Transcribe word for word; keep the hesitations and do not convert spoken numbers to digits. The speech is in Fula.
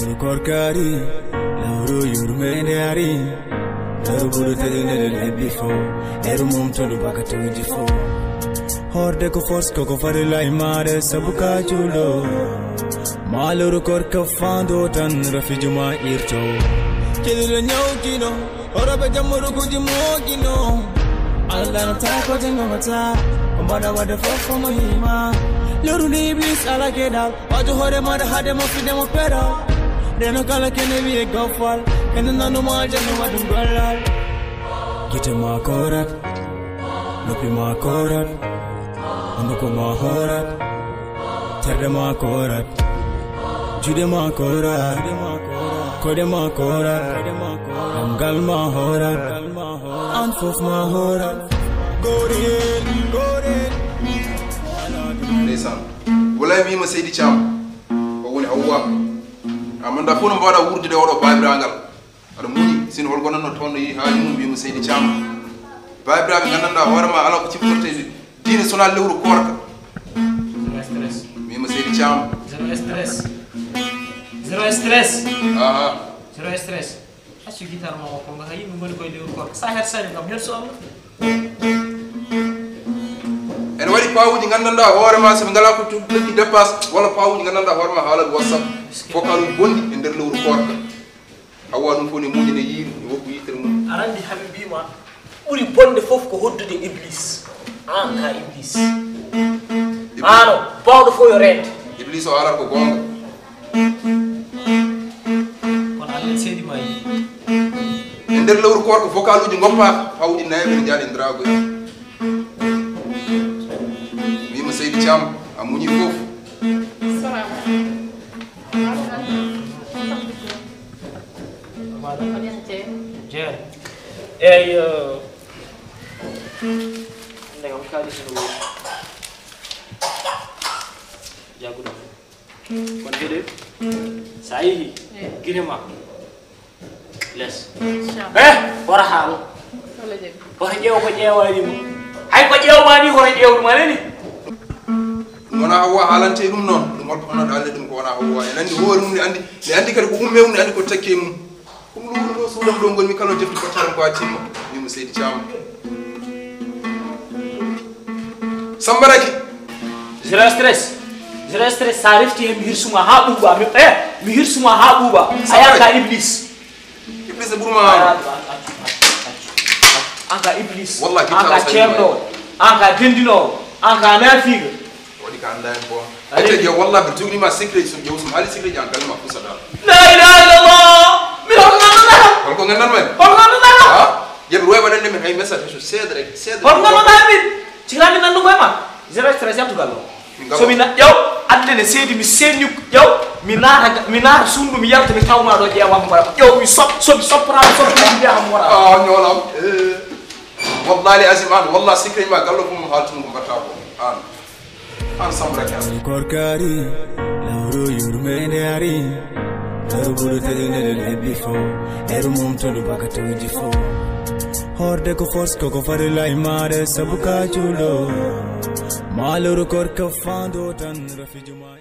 Korkari, lawru yurmende ari. Lawru bulu tede nede lebbi fo. Eru mum tolu bakatuji fo. Horde ko force ko ko fari lai mare sabuka julo. Maluru korka fando tan rafijuma irto. Kede nyaukino. Oroɓe jammuɗo kuji moƴƴino. Allah no tawi ko jangomata. Ko mbaɗa waɗde fof ko mo yima. Loruni iblis ala geɗal. Wajo hoore maɗa haade mo fide mo peɗa. Reno kala kene wiye gofal. Kene nanuma aljanna waɗum gollal. Gite ma korat. Noppi ma korat. Hunduko ma horat. Terɗe ma korat. Juuɗe ma korat. Koyɗe ma korat. Ɗamgal ma horat. An fof ma horat. Goren, goren. Ndeysaan. Wulay wiima Seydi Caam o woni Hawwa. Amanda fof no mbaɗa wurdude oɗo baabiraangal. Aɗa muñi, sino hol gonanno toon no yehi haaju mum wiima Seydi Caam. Baabiraaɓe nganndanɗaa hoore ma alaa ko ciftortee diine sonaa lewru koorka. Zéro stress. Wiima Seydi Caam. Zéro stress. Zéro stress. Aha. Zéro stress. Accu guitar ma o ko nga yimɓe ngoni koye lewru koorka. Sa her sani ngam her so Allah. Ene waɗi paawuji nganndanɗaa hoore ma so ɓe ngalaa ko tuɗɗi dépasse walla paawuji nganndanɗaa hoore ma haala WhatsApp vocal uji bonɗi e nder lewru koorka. Hawwa ɗum fof ne muñi ne yiiri ne woppu yitere mum. Aɗa anndi haɓe mbima ɓuri bonde fof ko hoddude iblis. An ka iblis. Ano bawɗo fof yo reende. Iblis o alata ko goonga. Kono Allah seedi ma yi. E nder lewru koorka vocal uji ngoppaaka paawuji nayaɓe ne jaali e ndrago. Wiima Seydi Caam a muñi fof. Jeeyi. Eyyi. Ndegam kaalis no woodi. Jagguɗo. Kono heɗe sa yeehi gire ma les. Eh, wora haalo. Wora ƴeew ko ƴeewani mo. Hay ko ƴeewmani wora ƴeewɗuma nani. Ɗum wona Hawwa haalante ɗum noon. Ɗum holko hono ɗalle ɗum ko wona Hawwa. En anndi hoore mum ne anndi ne anndi kadi ko umme mum ne anndi ko tekke mum. Ɗum luuno ɗo suudam ɗo ngonmi kala jefti ko taram ko a timma. Wimo Seydi Caam. Sambaraki. Zéro stress. Zéro stress sa refti hen mi hirsuma ha ɓuuɓa mi eh mi hirsuma ha ɓuuɓa. A yaka iblis. Iblis e ɓurma. An ka iblis. Wallahi an ka ceerɗo. An ka dendinowo. An ka nafiga. Waɗi ka annda hen bon. Ete je wallahi ɓe joginima secret so ƴeew sum haali secret ji an kalima fusa dal. La ilaha illallah. Mi hol nanno dara. Holko gandan men? Hol nanno dara. Ha? Yeɓe roy waɗande men hay message so seeɗa rek seeɗa. Hol nanno dara min. Cikira min nandu koye ma. Zéro stress yaltugal o. So mi na ƴeew adde ne seedi mi seeni ƴeew mi naata mi naata sundu mi yalta mi tawma ɗo ƴeewa mo wara ƴeew mi sop so mi soppora mi sop mi mbiya mo wara. Ah ñoolam. Wallahi azim an wallahi secret ma gallo ko mum haaltunu ko mbatta ko an. An samra kan. Korkari lawru yurmende ari. Lawru bulu tede nede lebbi fo. Eru mum tolu bakatuji fo. Horde ko force ko ko fari lai mare sabu ka julo. Maluru korka fando tan rafijuma.